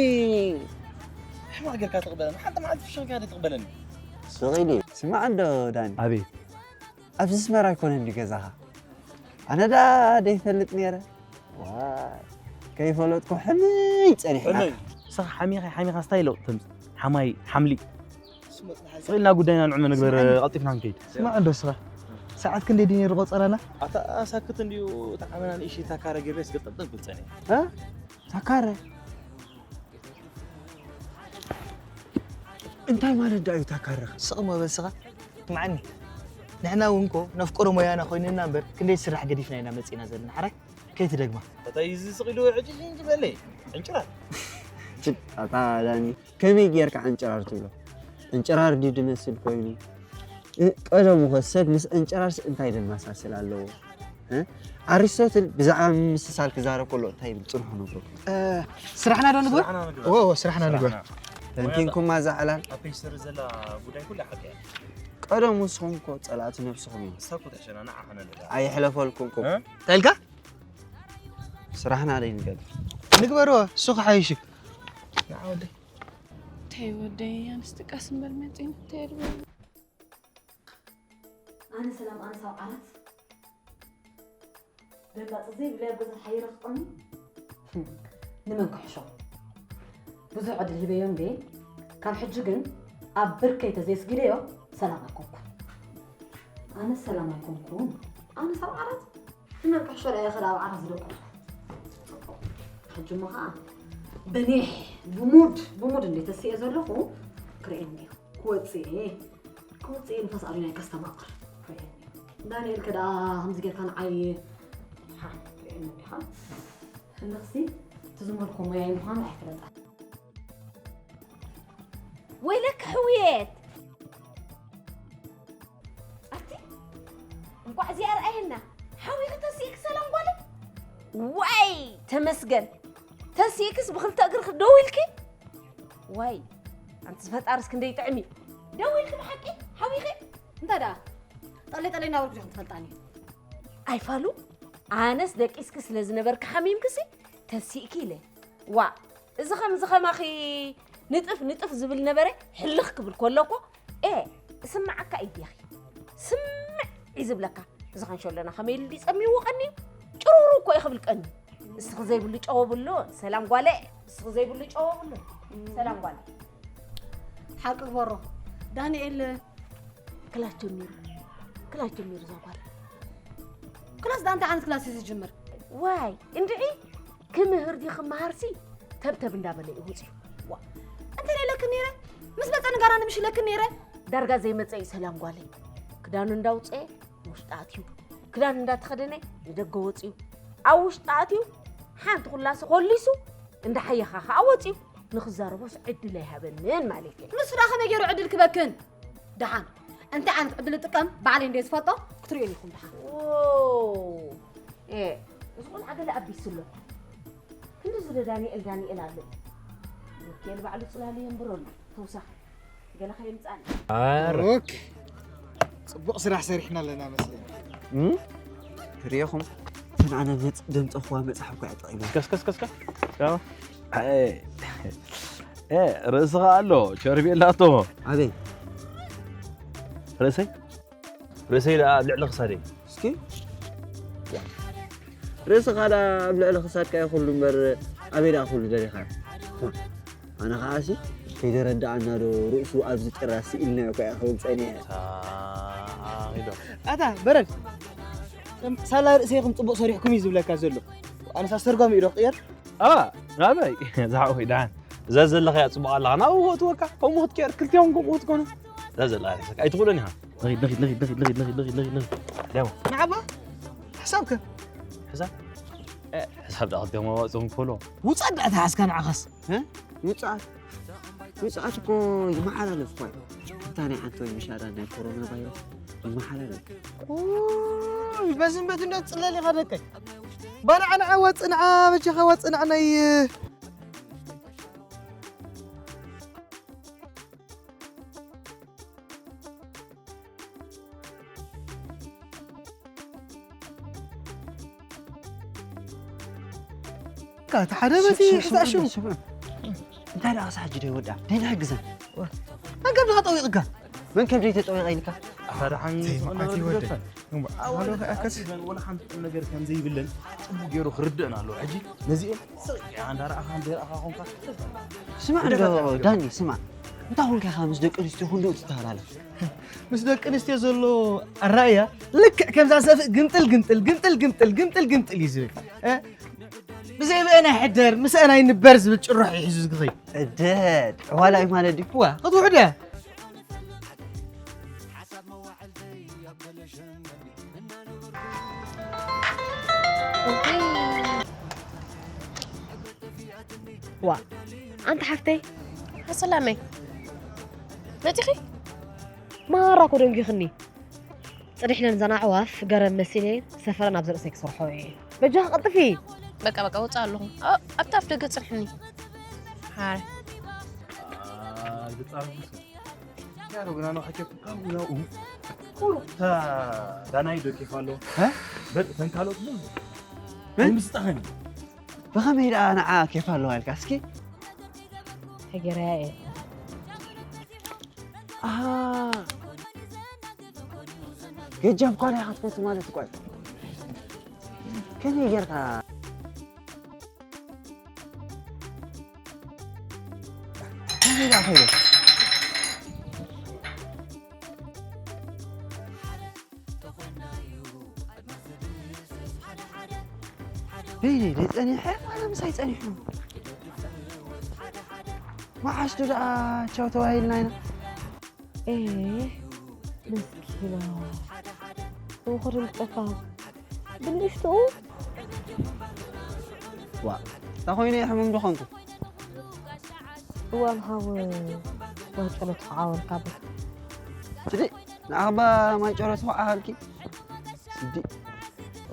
ጌርካ ትቕበለኒ? ሓንቲ መዓልቲ ፍሽኽ ኢልካ ዘይትቕበለኒ? ስቕ ኢሉ እዩ። ስማዕ እንዶ ዳኒ፣ ኣቤት ኣብዚ ኣስመራ ኣይኮነን ድዩ ገዛኻ? ኣነ ደኣ ደይፈልጥ ነይረ። ዋይ፣ ከይፈለጥኩ ሕምይ ጸኒሕና። ሕመይ። ንስኻ ሓሚኻ ሓሚኻ ስታይ ለውጢ ተምጽእ። ሓማይ ሓምሊ። ስቕ ኢልና ጉዳይና ንዕመ ንግበር፣ ቀልጢፍና ንከይድ። ስማዕ እንዶ እስኻ፣ ሰዓት ክንደይ ድዩ ነይሩ ቆጸራና? ኣታ ሳክት እንድዩ። እታ ዓመና ንእሽተይ ታካረ ገበስ ገጠጠን ክብጸኒ። እ? ታካረ? እንታይ ማለት ደኣ እዩ ታካረ? ስቕ እሞ በል እስኻ። ስማዕኒ፣ ንሕና እውን እኮ ነፍቅሮ ሞያና ኮይኑና እምበር ክንደይ ስራሕ ገዲፍና ኢና መጺእና ዘለና። ሓራይ ከይትደግማ። እታ እዚ ስቕ ኢሉ ዕጭጭ እንጂ በለይ። ዕንጭራር። ችድ፣ ኣታ ዳኒ፣ ከመይ ጌርካ ዕንጭራር ትብሎ? ዕንጭራር ድዩ ድመስል ኮይኑ? እ፣ ቀደሙ ኸ ሰብ ምስ ዕንጭራርስ እንታይ ዘመሳስል ኣለዎ? እ? ኣሪስቶትል ብዛዕባ ምምስሳል ክዛረብ ከሎ እንታይ ይብል? ጽንሑ ነግረኩም። ስራሕና ዶ ንግበር? ስራሕና ንግበር። እዎ፣ እዎ፣ ስራሕና ንግበር። ስራሕና። ተንቲንኩማ እዛ ዕላል። ኣብ ፔጅ ስር ዘላ ጉዳይ ኩላ ሓቂ እያ። ቀደሙ ንስኹም እኮ ጸላእቲ ነብስኹም እዮም። እሳ እኮ ተሸናና ዓኸነ ለላ። ኣይሕለፈልኩም እኮ። እ? እንታይ ኢልካ? ስራሕና ደይ ንገድፍ። ንግበርዎ፣ እሱ ክሓይሽ እዩ። ንዓ ወደይ። ተይ ወደይ፣ ኣንስቲ ቀስ እምበል መፂን ተየድበ ኣነ ሰላም ኣነ ሳብ ዓራት ደንጋፂ ዘይብለይ ኣብ ገዛ ሓይረ ክቐኑ ንመን ክሕሾ? ብዙሕ ዕድል ሂበዮ እንዴ? ካብ ሕጂ ግን ኣብ ብርከይ ተዘይስጊደዮ ሰላም ኣይኮንኩን። ኣነ ሰላም ኣይኮንኩን። ኣነ ሳብ ዓራት ንመን ክሕሾ ደኣ ይኽእል ኣብ ዓራት ዝደቆ? ሕጂ እሞ ኸዓ በኒሕ ብሙድ ብሙድ እንዴ ተስኤ ዘለኹ ክርእየኒ እዩ። ክወፅእ እየ ክወፅእ እየ ንፋስ ኣቢናይ ከስተማቕር ክርእየኒ እዩ። ዳንኤል ከ ደኣ ከምዚ ጌርካ ንዓይ ሓ ክርእየኒ እንዲኻ? ህልኽሲ እቲ ዝመልኮ ሞያይ ምዃኑ ኣይፈለጣን። ወይለኪ ሕውየት ኣቲ እንቋዕ እዚኣ ረኣየና ሓዊኺ ተሲእኪ ሰላም ጓለይ ዋይ ተመስገን ተሲእክስ ብክልተ እግርኪ ደው ኢልኪ ዋይ ኣንቲ ዝፈጣርስ ክንደይ ጥዕሚ ደው ኢልኪ ብሓቂ ሓዊኺ እንታይ ደኣ ጠለይ ጠለይ እናበልኩ ዲኹም ትፈልጣኒ ኣይፋሉ ኣነስ ደቂስኪ ስለ ዝነበርኪ ሓሚምክሲ ተሲእኪ ኢለ ዋ እዚ ከምዚ ከማኺ ንጥፍ ንጥፍ ዝብል ነበረ ሕልኽ ክብል ከሎ እኮ ኤ እስምዓካ እዩ ዲኺ ስምዕ እዩ ዝብለካ እዚ ከንሸሎና ከመይ ኢሉ ድዩ ጸሚዎ ቀንዩ ጭሩሩ እኮ እዩ ክብል ቀንዩ እስኺ ዘይብሉ ጨወብሉ ሰላም ጓለ እስኺ ዘይብሉ ጨወብሉ ሰላም ጓለ ሓቂ ክበሮ ዳንኤል ክላስ ጀሚሩ ክላስ ጀሚሩ እዛ ጓል ክላስ ዳ እንታይ ዓይነት ክላስ እዩ ዝጅምር ዋይ እንድዒ ክምህር ድዩ ክመሃርሲ ተብተብ እንዳበለ እዩ ወፂኡ ዋ እንተ ሌለክን ነይረ ምስ መፀ ንጋራ ንምሽለክን ነይረ ዳርጋ ዘይመፀ እዩ ሰላም ጓለይ ክዳኑ እንዳውፀኤ ውሽጢ ኣትዩ ክዳን እንዳተኸደነ ንደገ ወፂኡ ኣብ ውሽጢ ኣትዩ ሓንቲ ኩላሲ ኮሊሱ እንዳሓየኻ ከዓ ወፂኡ ንኽዛረቦስ ዕድል ኣይሃበንን ማለት እየ ንሱ ዳ ከመይ ገይሩ ዕድል ክበክን ደሓን እንታይ ዓይነት ዕድል እጥቀም ባዕለይ እንደ ዝፈልጦ ክትርእዩን ኢኹም ደሓን እ እዚ ቆልዓ ገለ ኣቢሱ ኣሎ ክንዲ ዝደ ዳንኤል ዳንኤል ኣሎ ሚካኤል ባዕሉ ፅላሉ የንብረሉ ተውሳኺ ገለ ከየምፃኒ ኦኬ ፅቡቕ ስራሕ ሰሪሕና ኣለና መስለኒ ርእኹም ተን ኣነ መፅ ደምፀኽዋ መፅሓፍ እኳ ጠቒማ ከስከስከስከስ ርእስኻ ኣሎ ቸርቤላቶ ኣበይ ርእሰይ ርእሰይ ደኣ ኣብ ልዕሊ ክሳደይ እስኪ ርእስኻ ደኣ ኣብ ልዕሊ ክሳድካ ይኹሉ እምበር ኣበይ ደኣ ኩሉ ደሊኻ ኣነ ኸዓሲ ከይተረድኣና ዶ ርእሱ ኣብዚ ጭራ ስኢልናዮ ከኣ ክብል ጸኒሐ ኣታ በረድ ሳላ ርእሰይኹም ጽቡቕ ሰሪሕኩም እዩ ዝብለካ ዘሎ ኣነስ ኣስተርጓሚ እዩ ዶ ክቕየር ናበይ ዝሓወይ ደሓን እዛ ዘለኻያ ጽቡቕ ኣለኻ ናብኡ ክእትወካ ከምኡ ክትቅየር ክልቲኦም ከምኡ ክትኮኑ እዛ ዘለኻ ርእሰካ ኣይትኽእሎን ኢኻ ንኺድ ንኺድ ንኺድ ንኺድ ንኺድ ንኺድ ንኺድ ንኺድ ንኺድ ንኺድ ዳሞ ንዓባ ሕሳብከ ሕሳብ ሕሳብ ዳ ክልቲኦም ኣዋጽኦም ክፍሎ ውጻእ ዳ ተሓዝካ ንዓኻስ ውጻእ ውጽኣት እኮ ይመሓላለፍ እኳ እዩ። እታ ናይ ዓንቶይ ምሻዳ ናይ ኮሮና ቫይረስ ይመሓላለፍ። ውይ በዝን በዝን ዶ ትጽለል ኢኻ ደቀይ? ባንዓ ንዓ ዋጽእ ንዓ በጃኻ ዋጽእ ንዓ ናይ እቲ ሓደ በቲ ሕዛእ ሽሙ ዳኣ ክሳብ ሕጂ ዶ ይወዳ? ደይና ሕግዘን። መን ከብድኻ ጠዊቕካ? መን ከብደይ ተጠዊቐ ኢልካ? ኣታ ደሓን ዘይመዓት ይወደድ። ወላ ሓንቲ ቁም ነገር ከም ዘይብለን ጽቡቅ ገይሩ ክርድእና ኣለዎ። ሕጂ ነዚኦም ስቕ ኢልካ እንዳረኣኻ ዘይረኣኻ ኮንካ ስማዕ እንዶ ዳኒ፣ ስማዕ። እንታይ ኮንካ ኢኻ ምስ ደቂ ኣንስትዮ ክንድኡ ትተሃላለኽ? ምስ ደቂ ኣንስትዮ ዘሎ ኣራእያ ልክዕ ከምዛ ሰፍእ ግምጥል ግምጥል ግምጥል ግምጥል ግምጥል ግምጥል እዩ ዝብል። እ? ብዘይ ብአን ኣይሕደር ምስአን ኣይንበር ዝብል ጭርሖ እዩ ሒዙ ዝኸይድ። እደ ዕዋላ እዩ ማለት ድዩ? ዋ ክትውሕደ ዋ ኣንቲ ሓፍተይ ኣሰላመይ መፂኺ ማራ ኮ ደንጊኽኒ ፅኒሕለን ዘን ኣዕዋፍ ገረብ መሲለየን ሰፈረን ኣብዚ ርእሰይ ክሰርሖ እየ በጃኺ ቀልጥፊ በቃ በቃ ወፅእ ኣለኹ ኣብቲ ኣፍ ደገ ፅንሕኒ ሓረ ያሮ ግና ነው ሐቸኩ ካም ነው ቁሩብ ታ ዳናይ ዶ ኬፍ ኣሎ በል ተንካሎት ነው ምስጣኸኒ ብኸመይ ደኣ ንዓ ኬፍ ኣለዋ ኢልካ እስኪ ተገርያ እየ ገጃም ኳልያ ክትፈቱ ማለት እኳ እዩ ከመይ ጌርካ ከመይ ደኣ ኸይደ በይነይ ዶ ጸኒሐ ዋላ ምሳይ ጸኒሑ መዓሽ ዶ ደኣ ቻው ተባሂልና ኢና ኤ መስኪና እሞ ክድምጠካ ብንእሽትኡ ዋ እንታይ ኮይኑ እየ ሕሙም ዶ ኾንኩ እዋን ሃወ ዋጨሎ ተዓወልካ በል ስዲ ንኣኽባ ማይ ጨረቱ ዓሃልኪ ስዲ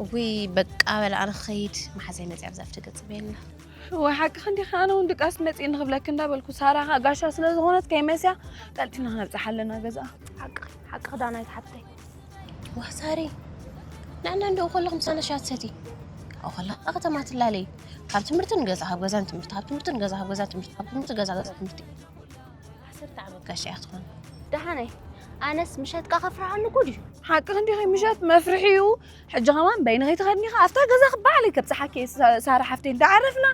እውይ በቃ በል ኣነ ክኸይድ መሓዛይ መፅያ ብዛፍ ተገፅበየልና ወይ ሓቅኺ እንዲኺ ኣነ እውን ድቃስ መፂእ ንኽብለኪ እንዳበልኩ ሳራ ከዓ ጋሻ ስለ ዝኾነት ከይመስያ ቀልጢፍና ክነብፅሓ ኣለና ገዛ ሓቅኺ ሓቅኺ ዳናይት ሓፍተይ ዋሳሪ ንዕና እንደው ከለኹም ሳነ ሻት ሰቲ ኣብኡ ከላ ኣብ ከተማ ትላለይ ካብ ትምህርቲ ንገዛ ካብ ገዛ ንትምህርቲ ካብ ትምህርቲ ንገዛ ካብ ገዛ ትምህርቲ ካብ ትምህርቲ ገዛ ገዛ ትምህርቲ ዓሰርተ ዓመት ጋሻ እያ ክትኾን ደሓነይ ኣነስ ምሸትካ ከፍርሃኒ እኮ ድዩ ሓቅኺ እንዲኺ ምሸት መፍርሒ እዩ ሕጂ ከማን በይንኺ ትኸድኒ ኢኻ ኣብታ ገዛኺ ባዕለይ ከብፅሓኪ እየ ሳራ ሓፍተይ እንዳዓረፍና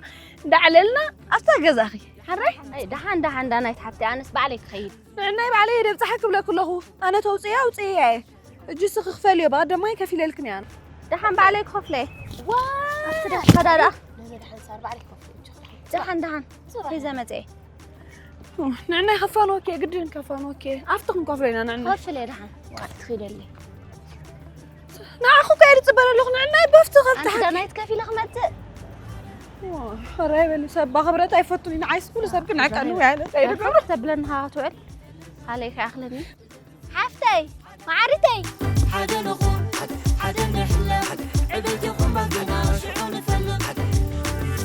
እንዳዕለልና ኣብታ ገዛኺ ሓራይ ደሓን ደሓን ዳናይት ሓፍተይ ኣነስ ባዕለይ ክኸይድ ንዕናይ ባዕለይ እየ ደብፅሓኪ ክብለኪ ኣለኹ ኣነ ተውፅእያ ኣውፅእያ እየ ሕጂ እስኺ ክፈልዮ ብቐደማይ ከፊለልክን እየ ኣነ ደሓን ባዕለይ ክኸፍሎ እየ ኣብቲ ደሓን ከዳ ደኣ ደሓን ደሓን ሒዘ መፀ እየ ንዕናይ ከፋንወኪ እየ ግድን ከፋንወኪ እየ ኣብቲ ክንከፍሎ ኢና ንዕናይ ከፍል እየ ደሓን ትኺደለይ ንዓኹ ከየ ዝፅበረ ኣለኹ ንዕናይ በፍቲ ከፍትሓ ዳናይት ከፊለ ክመፅእ ራይ በሉ ሰብ ባኽብረት ኣይፈቱን እዩ ንዓይስ ኩሉ ሰብ ግን ኣይቀንው ያለ እንታይ ድገብሮ ተብለኒ ሃዋ ትውዕል ሃለይ ከይኣኽለኒ ሓፍተይ ማዓሪተይ ሓደ ንኹን ሓደ ንሕለም ዕብይቲ ኹን ባንድና ሽዑ ንፈልም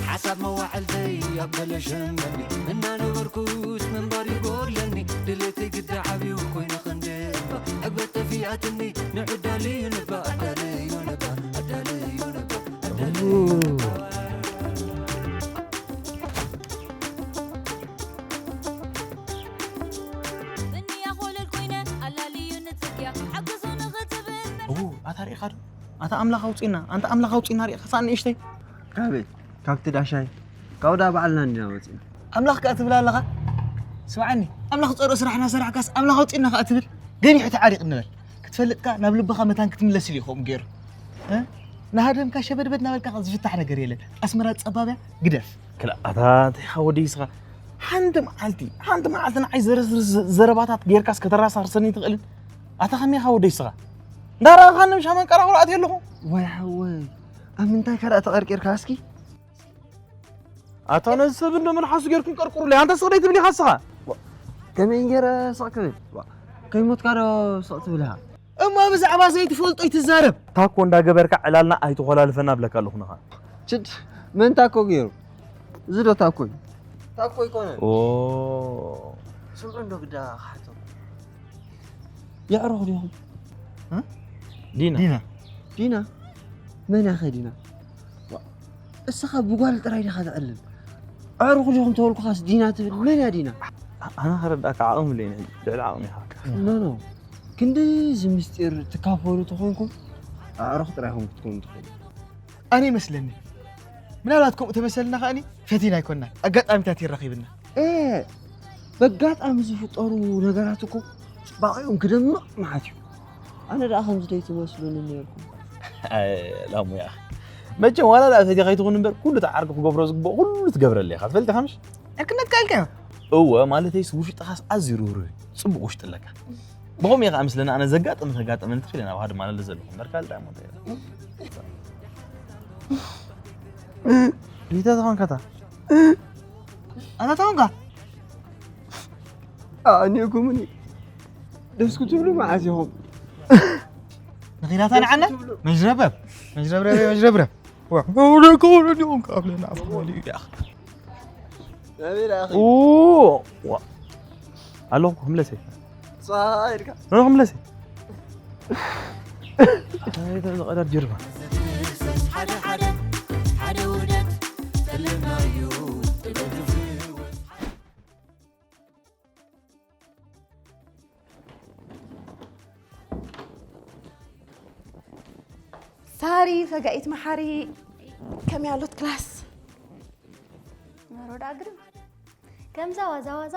ሓሳብ መዋዕልተይ ኣብ ገለ ሸንገኒ እናነበርኩስ ምንባር ይጎድለኒ ድሌተይ ግዳ ዓብዩ ኮይኑ ክንዲ እባ ዕግበት ጠፊኣትኒ ንዑ ኣዳልዩ ንባ ኣዳልዩ ንባ ኣዳልዩ ንባ ኣዳልዩ ንባ ኣታ ርኢኻ ዶ ኣታ ኣምላኽ ኣውፅእና ኣንታ ኣምላኽ ኣውፅእና ርኢኻ ሳዕ ንእሽተይ ካበይ ካብቲ ዳሻይ ካብኡ ዳ ባዕልና እንዲና ወፂና ኣምላኽ ከኣ ትብል ኣለኻ ስምዓኒ ኣምላኽ ፀርኦ ስራሕና ሰራሕካስ ኣምላኽ ኣውፅእና ከኣ ትብል ገኒሑ ተዓሪቕ ንበል ክትፈልጥካ ናብ ልብኻ መታን ክትምለስ ኢሉ ይኸውን ገይሩ ንሃደምካ ሸበድበድ ናበልካ ዝፍታሕ ነገር የለን ኣስመራ ፀባብያ ግደፍ ክልኣታ እንታይ ወደይ ስኻ ሓንቲ መዓልቲ ሓንቲ መዓልቲ ንዓይ ዘረዝር ዘረባታት ጌርካስ ከተራሳርሰኒ ትኽእልን ኣታ ከመይ ኢኻ ወደይ ስኻ እንዳረኣኻኒ ምሻ መንቀራቕሮ ኣትየ ኣለኹ ዋይ ሓወይ ኣብ ምንታይ ከ ደኣ ተቐርቂርካ እስኪ ኣታ ነዚ ሰብ እንዶ መልሓሱ ጌርኩም ቀርቁሩለይ ኣንተ ስቕ ደይ ትብል ኢኻ ስኻ ከመይ ገይረ ስቕ ክብል ከይሞትካ ዶ ስቕ ትብል ኢኻ እሞ ብዛዕባ ዘይትፈልጦ ኣይትዛረብ። ታኮ እንዳገበርካ ዕላልና ኣይትኾላልፈና እብለካ ኣለኹ ንኻ። ችድ መን ታኮ ገይሩ? እዚ ዶ ታኮ እዩ? ታኮ ኣይኮነን። ኦ ስምዑ እንዶ ግዳ ክሓቶም። የዕሩኽ ዲኹም? እ? ዲና። ዲና። ዲና? መን እያ ኸ ዲና? ዋ፣ እስኻ ብጓል ጥራይ ዲኻ ትዕልል? ኣዕሩኽ ዲኹም ተበልኩኻስ ዲና ትብል መን እያ ዲና? ኣነ ከረዳእካ ዓቕሚ ኣለኒ፣ ልዕሊ ዓቕሚ ኢኻ። ኖ ኖ፣ ክንድዚ ምስጢር ትካፈሉ ተኾንኩም ኣዕሩኽ ጥራይ ኢኹም ክትኮኑ ትኽእሉ። ኣነ ይመስለኒ ምናልባት ከምኡ ተመሰልና ከኣኒ ፈቲና ኣይኮንና፣ ኣጋጣሚታት ይረኺብና። በጋጣሚ ዝፍጠሩ ነገራት እኮ ፅባቐኦም ክደምቕ መዓት እዩ። ኣነ ደኣ ከምዚ ደይትመስሉኒ ነርኩም። ላሙያ መቸም ዋላ ደኣ ፈቲኻ ይትኹን እምበር ኩሉ ተዓርቂ ክገብሮ ዝግብኦ ኩሉ ትገብረለ ኢኻ ትፈልጥ ኢኻ ምሽ? ዕርክነትካ ኢልካዮ? እወ ማለተይስ ውሽጥኻስ ኣዝዩ ርህሩህ እዩ። ፅቡቕ ውሽጢ ኣለካ። ብኸምኡ ኢኻ ምስለና ኣነ ዘጋጥም ዘጋጠመኒ ትኽእል ኢና ኣብ ሓደ ማለለ ዘለኹ እምበር ካልእ ደኣ ሞተ ቢታ ዝኾንካታ ኣታ ተኾንካ ኣእኒእኩምኒ ደስ ክትብሉ መዓዝ ኢኹም ንኺዳታ ንዓና መጅረብረብ መጅረብረብ መጅረብረብ ወደከወለዲኹም ካብለና ኣፍመሊኡ ያ ኣለኹ ክምለሰ ኢልካ ክምለሰ ቀዳድ ጀርባ ሳሪ ፈጋኢት መሓሪ ከመይ ኣሎት ክላስ? መሮዳ ግርም ከምዛ ዋዛ ዋዛ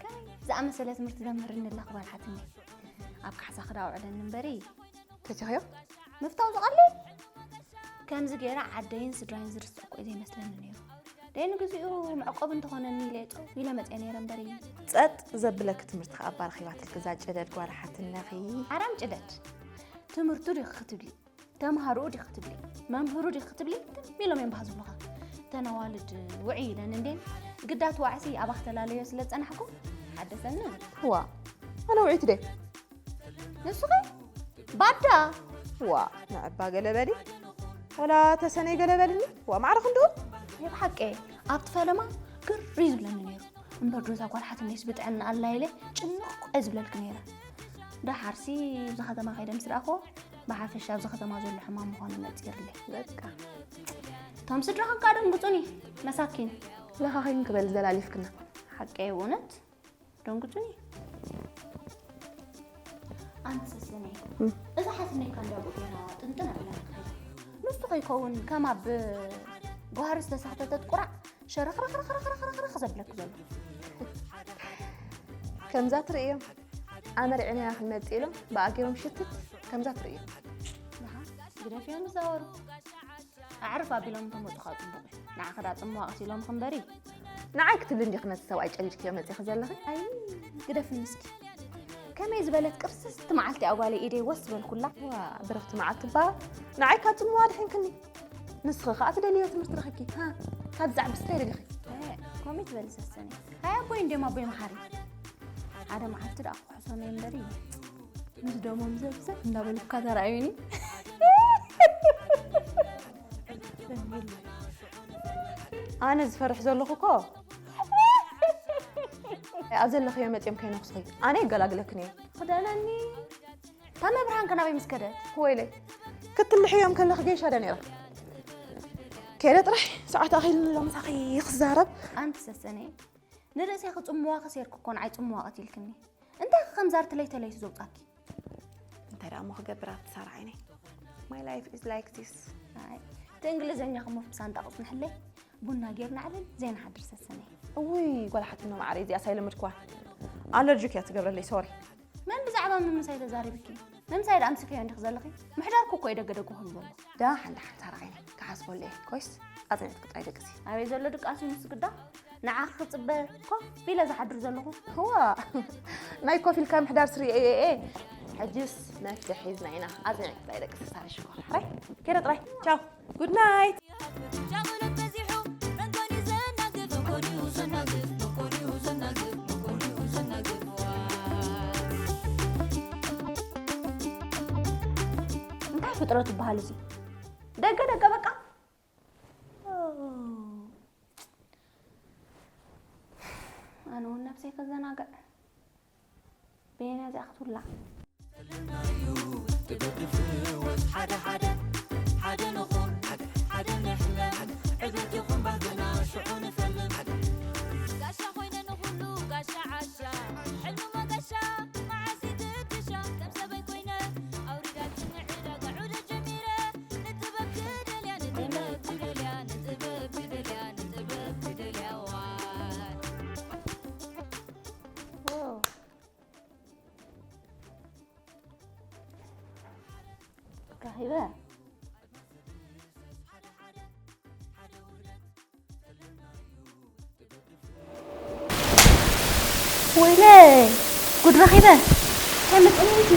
ከመይ ዝኣመሰለ ትምህርቲ ዘምህርኒ ኣለኽ ጓል ሓትኒ ኣብ ካሕሳ ክዳ ውዕለኒ እምበሪ ተቲኽዮ ምፍታው ዝቐልል ከምዚ ገይረ ዓደይን ስድራይን ዝርስዕ እኮ እዩ ዘይመስለኒ ነይሩ ደይኑ ግዚኡ መዕቆብ እንተኾነኒ ኢለ ጸው ኢለ መፅየ ነይረ እምበሪ ጸጥ ዘብለኪ ትምህርቲ ከኣ ባረኺባትልኪ እዛ ጨደድ ጓል ሓትነኺ ሓራም ጭደድ ትምህርቱ ዲኺ ክትብሊ ተምሃርኡ ዲኺ ክትብሊ መምህሩ ዲኺ ክትብሊ ትም ኢሎም እዮም ባህ ዝብሉኻ እተን ኣዋልድ ውዕይ ኢለን እንዴን ግዳ እቲ ዋዕሲ ኣባኽ ተላለዮ ስለ ዝጸናሕኩ ሓደሰኒ ዋ ኣነ ውዕይቲ ደይ ንስኺ ባዳ ዋ ንዕባ ገለ በሊ ወላ ተሰነይ ገለ በልኒ ዋ ማዕረ ክንድኡ ናይ ብሓቂ ኣብቲ ፈለማ ግር እዩ ዝብለኒ ነይሩ እምበር ዶ እዛ ጓል ሓትነይስ ብጥዕና ኣላ ኢለ ጭንቕ እየ ዝብለልኪ ነይረ ደሓርሲ ብዚ ከተማ ከይደ ምስ ረኣኽዎ ብሓፈሻ ኣብዚ ከተማ ዘሎ ሕማም ምዃኑ ነፂርለይ በቃ እቶም ስድራኽን ከዓ ደንግፁኒ መሳኪን ለኻኺን ክበል ዘላሊፍክና ሓቀይ እውነት ደንግፁኒ ኣንቲ ሰሰነይ እዛ ሓትነይ ካብ እንዳብኡ ገይራ ጥንጥን ኣቢላ ክትኸይድ ንሱ ከይከውን ከም ኣብ ጓህሪ ዝተሳሕተተት ቁራዕ ሸረኽረኽረኽረኽረኽ ዘብለኪ ዘሎ ከምዛ ትርእዮም ኣመርዒናያ ክንመጽእ ኢሎም ብኣጊሮም ሽትት ከምዛ ትርእዮም ግደፍዮም ዝዛወሩ ኣዕርፍ ኣቢሎም እንተመፁኻ ፅቡቕ እዩ ንዓኺ ዳ ፅምዋ ቀሲሎም ክንበሪ ንዓይ ክትብሊ እንዲኺ ነቲ ሰብኣይ ጨሊልክዮ መፂኺ ዘለኺ ኣይ ግደፍኒ እስኪ ከመይ ዝበለት ቅርስስቲ መዓልቲ እያ ጓለይ ኢደይ ወስ ዝበልኩላ ዋ ብርኽቲ መዓልቲ እባ ንዓይ ካብ ፅምዋ ኣድሒንክኒ ንስኺ ከዓ ትደልዮ ትምህርቲ ረኺብኪ ሃ ካብ ዛዕብስ እንታይ ደሊኺ ከምኡ ትበሊ ሰሰኒ ሃይ ኣቦይ እንድዮም ኣቦይ መሓሪ ሓደ መዓልቲ ደኣ ክሕሶም እየ እምበሪ ምስ ደሞም ዘብዘብ እንዳበልኩካ ተራእዩኒ ኣነ ዝፈርሕ ዘለኹ እኮ ኣብ ዘለኽዮ መፅዮም ከይነኽሱኺ ኣነ ይገላግለክን እየ ክደነኒ እታ መብርሃን ከናበይ ምስ ከደት ወይለይ ክትልሕዮም ከለኺ ገይሻ ደ ነይራ ከደ ጥራሕ ሰዓት ኣኺልኒ ሎ ምሳኺ ክዛረብ ኣንቲ ሰሰነ ንርእሰይ ክጽምዋ ከሴርኩ እኮ ንዓይ ጽምዋ ቀቲልክኒ እንታይ ከምዛር ትለይ ተለይቱ ዘውጻኪ እንታይ ደኣ እሞ ክገብር ኣብቲ ሳራ ዓይነይ my life is like this እቲ እንግሊዝኛ ክሞ ብሳንጣ ቅጽንሕለይ ቡና ጌርና ዕልል ዘይንሓድር ሰሰነይ እውይ ጓል ሓትኖ ማዓረይ እዚኣስ ኣይለመድክዋን ኣለርጂክ እያ ትገብረለይ ሶሪ መን ብዛዕባ ምምሳይ ተዛሪብኪ ምምሳይ ደኣ ኣምሲክዮ እንዲኺ ዘለኺ ምሕዳርኩ እኮ እዩ ደገ ደጉ ክህልወሉ ደሓን ደሓን ሳራ ዓይነይ ክሓስበሉ እየ ኮይስ ኣጽኒዕትኪ ጥራይ ደቅሲ ኣበይ ዘሎ ድቃስ እዩ ንሱ ግዳ ንዓኺ ክጽበ ኮፍ ኢለ ዝሓድር ዘለኹ። እዋ ናይ ኮፍ ኢልካ ምሕዳር ስሪ ኤ ኤ ኤ። ሕጅስ መፍትሒ ሒዝና ኢና። ኣጽኒዕኪ ጥራይ ደቂ ስሳሪ ሽኮር። ሕራይ ከይደ ጥራይ። ቻው ጉድ ናይት። እንታይ ፍጥረት ይበሃል እዚ ደገ ደገ በቃ ኣነ እውን ነብሰይ ከዘናግዕ በየና እዚኣ ክትውላዕ ሂበ። ወይለይ፣ ጉድ ረኺበ። እንታይ መጸኒ እቲ?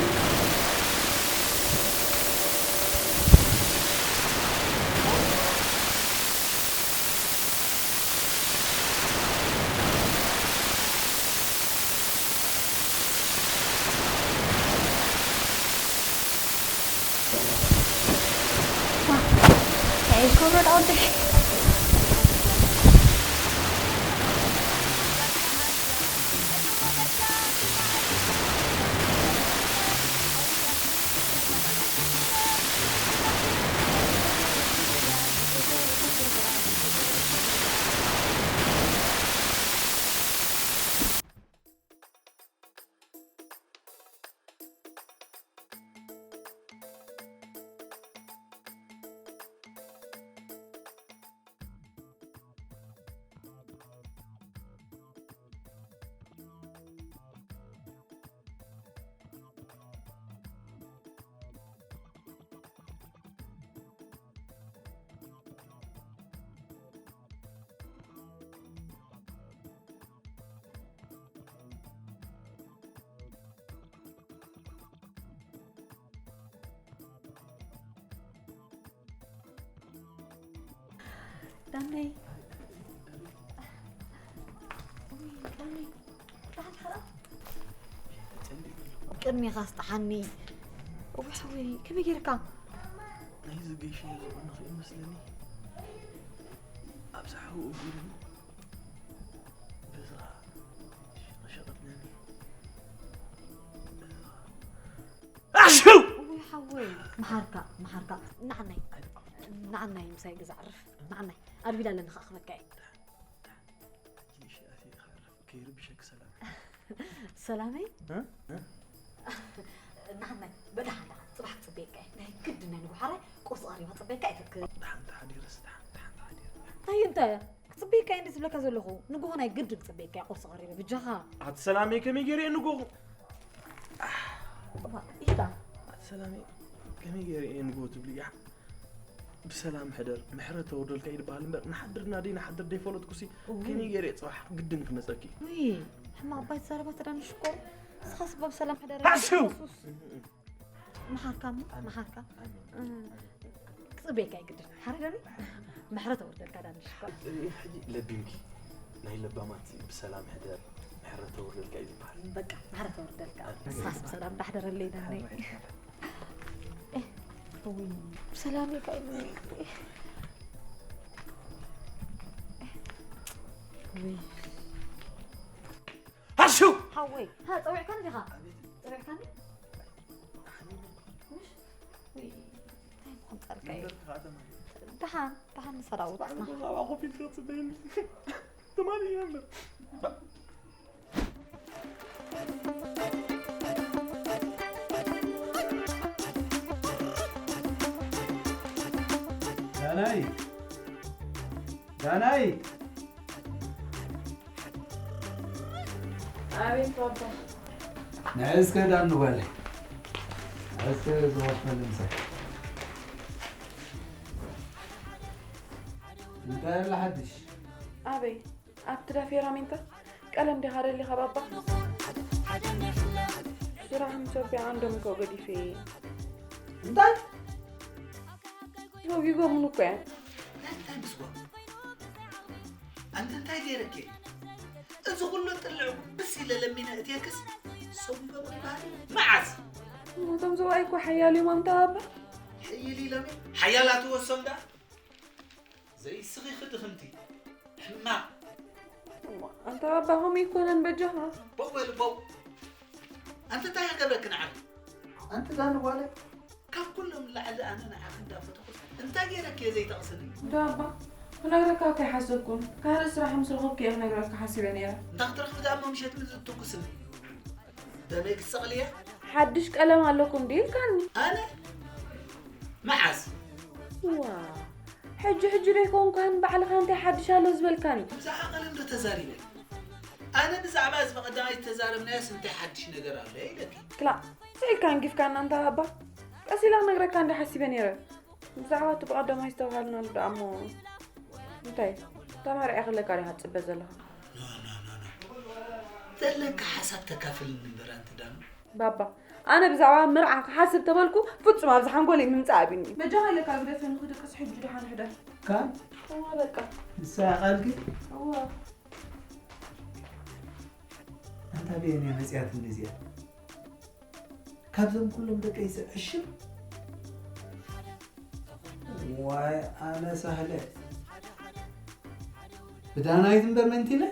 ዳነይ። ዳነይ። ቅድሜኻ ስጥሓኒ። እዋይ ሓወይ፣ ከመይ ጌርካ? ናይ ዝገሸ ዝኾነ ኽእል መስለኒ። ኣብዛ ሓው እግሩ በዛ ሸቐጥነኒ። ኣሽው! እዋይ ሓወይ፣ መሓርካ፣ መሓርካ። ንዓናይ፣ ንዓናይ ምሳይ ገዛ ዕርፍ። ንዓናይ። ኣልቢላ ኣለኒ ኸኣ ክበካ እየ። ከይርብሸኪ ሰላም። ሰላመይ? እ? እ? ንዓናይ፣ በዳሓን ደሓን፣ ጽባሕ ክጽበየካ እየ። ናይ ግድን ናይ ንጉሓረ ቁርሲ ቀሪባ ክጽበየካ እየ። ትክ- ደሓን ተሓዲረስ፣ ደሓን፣ ደሓን ተሓዲረ። እንታይ እንታይ? ክጽበየካ እየ እንደ ዝብለካ ዘለኹ። ንግሆ ናይ ግድን ክጽበየካ እየ፣ ቁርሲ ቀሪበ፣ ብጃኻ። ኣቲ ሰላመይ፣ ከመይ ገይረ እየ ንግሆ? እባ፣ ይዳ። ኣቲ ሰላመይ፣ ከመይ ገይረ እየ ንግሆ ትብልያ? ብሰላም ሕደር፣ ምሕረት ተወርደልካ እዩ ዝበሃል እምበር፣ ንሓድር እና ደይ ንሓድር ደይ ፈለጥኩሲ፣ እው። ከመይ ገይረ እየ ጽባሕ ግድን ክመጸኪ? ውይ፣ ሕማቕ እባ ይዛረባ ተዳንሽ ሽኮር። ንስኻስ እባ ብሰላም ሕደር። ሓስው! የሱስ። እም፣ እም። መሓርካ እሞ፣ ኣሜን። መሓርካ። ኣሜን። እም። ኣሜን። ክጽበየካ እዩ ግድን። ሓረገኒ? ምሕረት ኣውርደልካ ዳንሽ ሽኮር። እ፣ ሕጂ ለቢምኪ። ናይ ለባማት ብሰላም ሕደር፣ ምሕረት ኣውርደልካ እዩ ዝበሃል። በቃ፣ ምሕረት ኣውርደልካ። ኣሜን። ንስኻስ ብሰላም ዳሕደረለይ ዳነይ። ኣሜን። እ፣ ውይ፣ ብሰላም እዩ ከይኑ። ውይ። ሃሹ! ሓወይ፣ ሃ፣ ጸዊዕካኒ ዲኻ? ኣቤት። ጸዊዕካኒ? ምሽ? ውይ፣ እንታይ ምዃን ጸልካ እዩ? መንበር ተኻተማ። ደሓን፣ ደሓን ንሰራውት። ባዕሉ ገዛ ኣብኣ ኮፍ ኢልካ ትጽበየኒ። ትማሊ እየ እምበር። ዳናይ! ዳናይ! ኣቤት ባባ። ንዕስከ ዳኒ ጓለይ። ንዕስከ ዝወፈል ምሳይ። እንታይ ኣሎ ሓድሽ? ኣበይ? ኣብቲ ዳፌራ ሜንታ ቀለም ዲኻ ደሊኻ ባባ? ስራሕ ምስ ወዲኣ ዓንዶም እኮ ገዲፈ እየ። እንታይ? ሰጒጎምኒ እኮ እዮም። እንታይ ምስጓም? ኣንቲ እንታይ ገይረኪ? እዚ ኩሉ ጥልዕ ብስ ኢለ ለሚነ እትየክስ ሰጒጎምኒ በሃሊ። መዓዝ? እሞ እቶም ሰብኣይ እኮ ሓያል እዮም ኣንታ ባባ። ሕይል ኢሎም እዮም። ሓያላት ወሶም ደኣ ዘይስኺ ክድኽምቲ ሕማቕ። እሞ ኣንታ ባባ ከምኡ ኣይኮነን በጃኻ። ቦው በል ቦው። ኣንቲ እንታይ ክገብረኪ ንዓኺ? ኣንቲ ዳኒ ጓለይ። ካብ ኩሎም ላዕሊ ኣነ ንዓኺ እንዳፈተኹስ እንታይ ገይረኪ እየ ዘይተቕስኒ? ኣንታ ባባ ክነግረካ እኮ ኣይሓሰብኩን። ካልእ ስራሕ ምስ ረኸብኩ እየ ክነግረካ ሓሲበ ነይረ። እንታይ ክትረኽቢ ደኣ እሞ ምሸት ምዚ ትኩስኒ? ደመይ ክትሰቕሊ እያ? ሓድሽ ቀለም ኣለኩም ድዩ ኢልካኒ? ኣነ? መዓስ? ዋ፣ ሕጂ ሕጂ ዶ ኣይኮንካን ባዕልኻ እንታይ ሓድሽ ኣሎ ዝበልካኒ? ብዛዕባ ቀለም ዶ ተዛሪበ? ኣነ ብዛዕባ እዚ ብቐዳማይ ዝተዛረብናዮስ እንታይ ሓድሽ ነገር ኣሎ ኢለኪ? ክላእ፣ ስቕ ኢልካ ኣንጊፍካና ኣንታ ባባ። ቀስ ኢለ ክነግረካ እንደ ሓሲበ ነይረ። ብዛዕባ እቲ ብቐዳማይ ዝተባሃልናሉ ደኣ እሞ እንታይ? ተመርዒ ክለካ ዲኻ ትጽበ ዘለኻ? ዘለካ ሓሳብ ተካፍልኒ እምበር ኣንቲ ዳኑ። ባባ፣ ኣነ ብዛዕባ መርዓ ክሓስብ ተበልኩ ፍጹም ኣብዚ ሓንጎለይ ምምጻእ ኣቢኒ። በጃኻ ኢለካ ግደፈኒ ክድቅስ ሕጂ ደሓን ሕደር። ካብ እዋ በቃ። ንሳ ቃልኪ? እዋ። ኣንታ በየን እያ መጺኣትኒ እዚኣ? ካብዞም ኩሎም ደቀይ ዝዕሽም? ዋይ ኣነ ሳህለ። ብዳናይት እምበር መን ኢለ?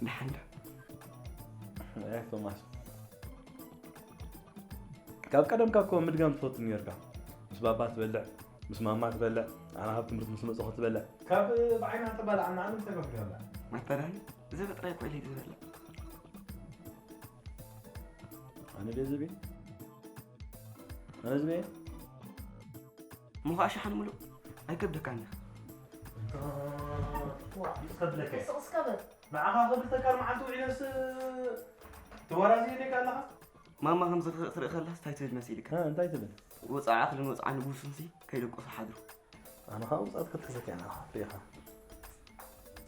ደሓን ዶ? ኣይ ቶማስ፣ ካብ ቀደምካ እኮ ምድጋም ትፈቱ ነርካ። ምስ ባባ ትበልዕ፣ ምስ ማማ ትበልዕ፣ ኣነ ካብ ትምህርቲ ምስ መጸኹ ትበልዕ። ካብ ብዓይና ተባልዓና ኣነ እንታይ ከፍልዮ ኣላ? መተዳይ ዝብጥራይ ኮይለ ዝበልዕ። ኣነ ድየ ዝብኢ? ኣነ ዝብኢ? ምዃእ ሸሓን ምሉእ ኣይከብደካን እዩ። ዋዕ ይስከብለካ። ስቕ እስከ በል። ንዓኻ ክብልተካ መዓልቲ ውዒለስ ትወራዝየለካ ኣለኻ። ማማ ከምዚ ክትርኢ ከላስ እንታይ ትብል መሲልካ? እ፣ እንታይ ትብል? ወፃዓ ኣኽልን ወፃዓ ንጉስንሲ ከይደቀሱ ሓድሩ። ኣነ ኸዓ ውፃት ክልተ ሰኪዐ ንዓኻ ርኢኻ።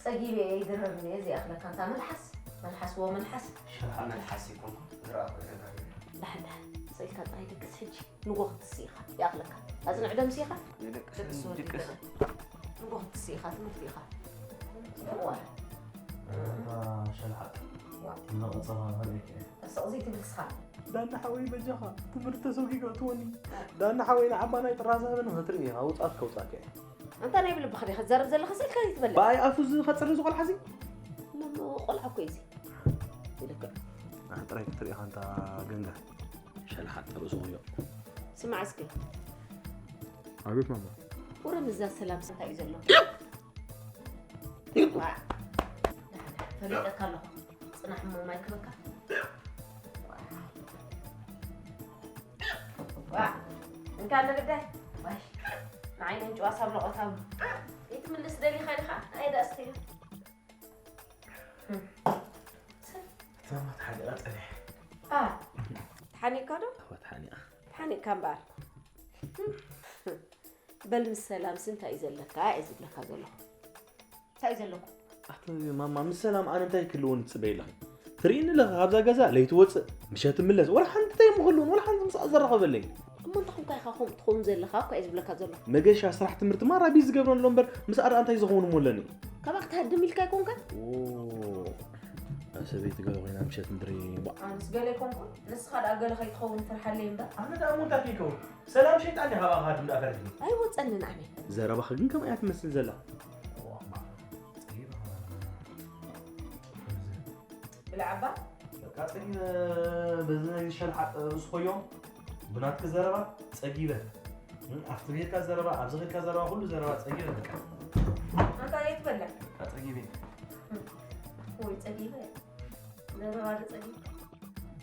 ጸጊበ እየ ይድረርኒ እየ ዘይኣኽለካ እንታ መልሓስ መልሓስ ወ መልሓስ። ሸልሓ መልሓስ ይኮንኩ ዝረኣኹ ተጋግየ። ዳሕን ዳሕን ስእልካ ጥራይ ድቅስ ሕጂ ንጎ ክትስእ ኢኻ ይኣኽለካ ኣዝንዕ ደምስ ኢኻ። ድቅስ ወዲ ድቅስ። ንጎ ክትስእ ኢኻ ትምህርቲ ኢኻ። እዋ እታ ሸልሓጥ ዋው ነቐጸባ ከርእየኪ እየ። ስቕ ዘይትብል እስኻ። ዳኒ ሓወይ በጃኻ ትምህርቲ ተሰጒጉ እትወኒ። ዳኒ ሓወይ ንዓባናይ ጥራዛ በን ክትርኢ ኢኻ ውጻት ከውጻካ እየ። ኣንታ ናይ ብልብኻ ዲኻ ትዛረብ ዘለኻ ስልካ ዘይትበልዕ። ብኣይ ኣፉ እዚ ከጽሪ እዚ ቆልሓ እዚ። እሞ ቆልዓ እኮ እዩ እዚ። ይልክዕ። ኣነ ጥራይ ክትርኢ ኢኻ ኣንታ ገንጋ። ሸልሓጥ ርእሱ ክሪኦ። ስማዕ እስከ። ኣቤት ማማ። ወረ ምዛ ሰላም እንታይ እዩ ዘሎ? ፈሊጠካ ኣለኹ። ጽናሕ እሞ ማይ ክበካ። ዋ እንካ ለግዳይ ዋይ ንዓይነን ጭዋ ሳብ ለቆታም ይትምልስ ደሊኻ ዲኻ ኣይ ዳእስተዮ ተማት ሓዲቓ ጸኒሐ ተሓኒቕካ ዶ ተሓኒቓ ተሓኒቕካ እምበኣር በል ምስ ሰላምሲ እንታይ እዩ ዘለካ እየ ዝብለካ ዘለኹ እንታይ እዩ ዘለኩም ኣቲ ማማ ምስ ሰላም ኣነ እንታይ ክህልወኒ ትፅበይ ኣለኺ ትርእይኒ ኣለኺ ካብዛ ገዛ ለይቲ ወፅእ ምሸት ምለስ ወላ ሓንቲ እንታይ ምክልውን ወላ ሓንቲ ምስኣ ዘራኸበለይ እሞ እንታይ ኮንካ ኢኻ ከምኡ ትኸውን ዘለኻ እኮ እየ ዝብለካ ዘለኹ መገሻ ስራሕ ትምህርቲ ማራ ቢዚ ዝገብረን ኣሎ እምበር ምስኣ ደኣ እንታይ ዝኸውን እሞ ኣለኒ ካባኣ ክትሃድም ኢልካ ኣይኮንካን ሰበይቲ ገለ ኮይና ምሸት ምድሪ ኣነስ ገለ ኣይኮንኩን ንስኻ ደኣ ገለ ከይትኸውን ፍርሓለይ እምበር ኣነ ደኣ እሞ እንታይ ከይከውን ሰላም ሸይጣን ዲኻ ኣብኣ ክሃድም ደኣ ፈሪሕኒ ኣይወፀንን ኣነ ዘረባኺ ግን ከምኣ እያ ትመስል ዘላ ብላዕባ በቃ ፀጊበ በዚ ናይ ሸልሓጥ ርእስኾዮም ብናትኪ ዘረባ ፀጊበ ኣብቲ ቤትካ ዘረባ ኣብዚ ኸድካ ዘረባ ኩሉ ዘረባ ፀጊበ በቃ ኣንታ የት በላ በቃ ፀጊበ ወይ ፀጊበ ዘረባ ዶ ፀጊብካ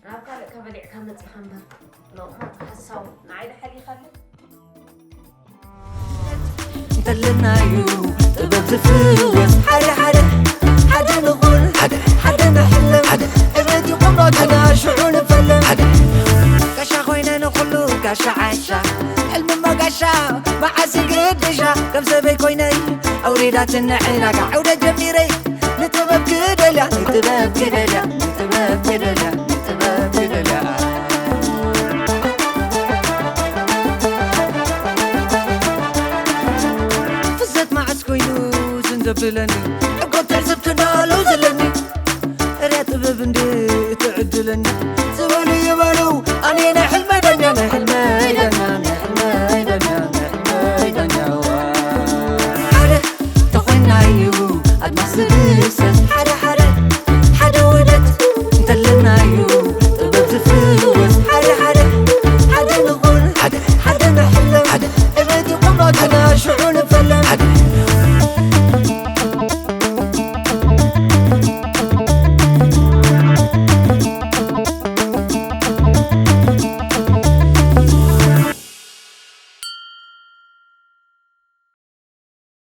ናብ ካልእ ከበሊዕካ መፂኻ እምበር ሎቕማፅ ሓሳዊ ንዓይ ዶ ሓሊኻለይ እንተለናዩ ጥበብ ዝፍወስ ሓደ ሓደ ሓደ ንኹን ሓደ ሓደ ንሕለም ሓደ ዕብየት ይቑም ሎትና ሽዑ ንፈለም ሓደ ጋሻ ኮይነ ንኹሉ ጋሻ ዓሻ ሕልሚ መጋሻ መዓስ ግድሻ ከም ሰበይ ኮይነይ ኣውሪዳትኒ ዕላጋ ዕውደ ጀሚረይ ንጥበብ ክደልያ ንጥበብ ክደልያ ንጥበብ ክደልያ ንጥበብ ክደልያ ፍዘት መዓስ ኮይኑ ዝን ዘብለኒ ሕጎ ትዕዝብቲ ዶ ኣለዉ ዘለኒ እርያ ጥበብ እንድ ትዕድለኒ